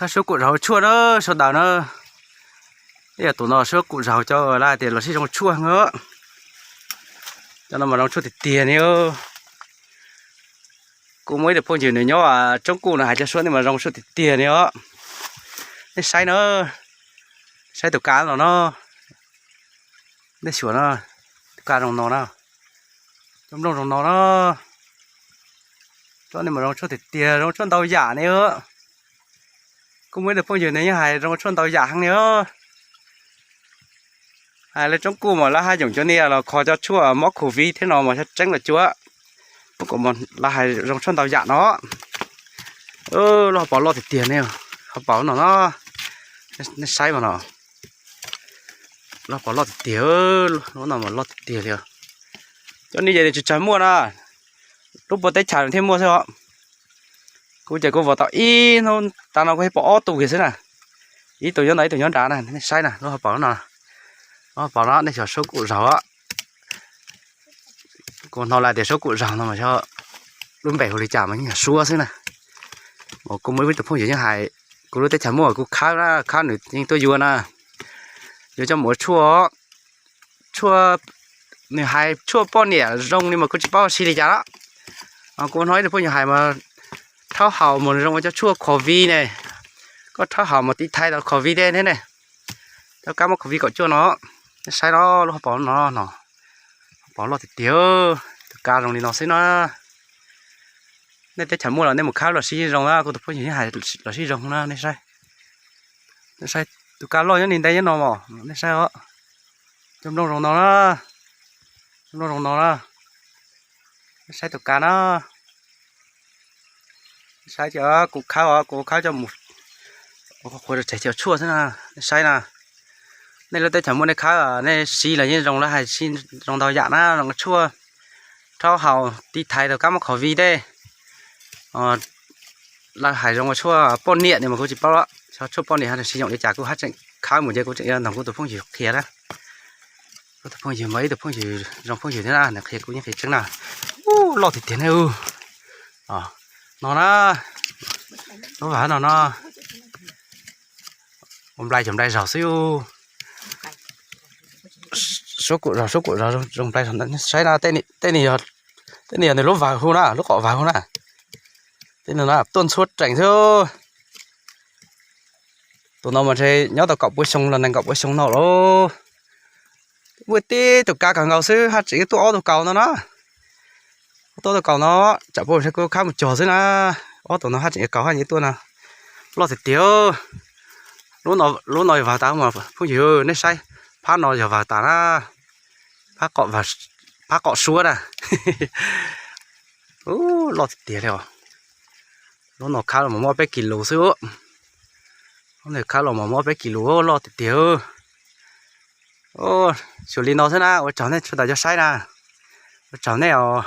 Suab kuj zaug tshuaj na, sawv daws na. Ib yam tus no suab kuj zaug cov lawv hais tias los sib zoo tshuaj heev. Cov no mas zoo tshuaj tiag tiag ne. Kuv muaj ib tug phooj ywg nws nyob Tsoob Kuj no hais cov suab nej mas zoo tshuaj tiag tiag ne os. Nej saib na, saib tus kav no no, nej xyuas no, tus kav zoo no na, cov nplooj zoo no na. Cov nej mas zoo tshuaj tiag tiag, zoo tshuaj ntau yam ne. Kuv muaj ib tug phooj ywg nws yeej hais zoo tshuaj ntau yam heev ne. Hais lawv Tsoob Kuj mas lawv haj yoom cov niag los kho cov tshuaj mob covid thiab no mas xyov tseeb los cuav, kuv kom lawv hais zoo tshuaj ntau yam no. Lub hauv paus loj tiag tiag ne, hauv paus no no, nej saib mas no, lub hauv paus loj tiag tiag, lub no mas loj tiag tiag li. Cov niag ces nws tsis tsawg muaj na, lub puag teb chaws nws thiaj muaj xwb os. Kuv ces kuv vov tau ib hnub tas no kuv pom ob tug kiag xwb na, ib tug nyob ntawd ib tug nyob nrad na, nej saib na, lub hauv paus no, lub hauv paus no nej xyuas suab kuj zaug. Kuv hnov lawv tias suab kuj zaug no mas xyov lub npe hu li cas mas yeej yog suab xwb na. Mas kuv muaj ib tug phooj ywg yeej hais kuv lub teb chaws muaj kuv khawb na, khawb nws yeej tuaj yuav na, yuav coj mus ua tshuaj, tshuaj, nws hais tshuaj poj niam zoo li mas kuv tsis paub si li cas lawm. Kuv hnov ib tug phooj ywg hais mas rhaub haus mas zoo ua cov tshuaj covid ne, koj rhaub haus mas tiv thaiv tau covid thiab ne, cov kab mob covid kaum cuaj no. Nej saib no, lub hauv paus no no, hauv paus loj tiag tiag, tus kav zoo li no xwb na. Nej teb chaws muaj los nej mus khawb los sib zoo na, kuv tus phooj ywg yeej hais los sib zoo na, nej saib. Nej saib tus kav loj nyob li ntawd nyob no mas nej saib os, cov nplooj zoo no na, cov nplooj zoo no na. Nej saib tus kav na, saib ces kuv khawb os, kuv khawb coj mus qhuav tseg cov tshuaj xwb na. Nej saib na, nej lub teb chaws muaj nej khawb nej siv los yeej zoo, lawv hais siv zoo ntau yam na, zoo tshuaj rhaub haus tiv thaiv tau kab mob covid thiab. Lawv hais zoo ua tshuaj poj niam ne mas kuv tsis paub, xyov tshuaj poj niam ho siv yoom li cas, kuv haj tseem khawb mus ces kuv tseem yuav nrog kuv tus phooj ywg qhia na. Kuv tus phooj ywg mas ib tug phooj ywg zoo phooj ywg thiab na, nws qhia kuv yeej qhia tseeb na. Ub, loj tiag tiag ne. No na, lub vam no no, ua nplai cov nplai zaug xwb. Suab kuj zaug, suab kuj zaug, zoo nplai zaug. Saib na, tej no yog nws lub vawg hu na, lub qom vawg hu na. Tej no na tuaj ntxhua reem xwb. Tus no mas ntshe nyob tau kaum pua xyoo los nees nkaum pua xyoo no lawm. Muaj tib tug kav kawg nkaus xwb haj tseem tuaj ob tug kaus no na. Tuaj ob tug kaus no, tsam puas ntshe kuv khawb mus cog xwb na. Ob tug no haj tseem yuav kaus haj tseem tuaj no. Loj tiag tiag. Lub no yog vawg tas mas phooj ywg nej saib, phab no yog vawg tas na. Phab qom suab na. Ub, loj tiag tiag li os. Lub no khawb los mas muaj peb kis lus xwb. Lub no khawb los mas muaj peb kis lus, loj tiag tiag. Xyuas li no xwb na, ua tsaug nej sawv daws cov saib na. Ua tsaug nej os.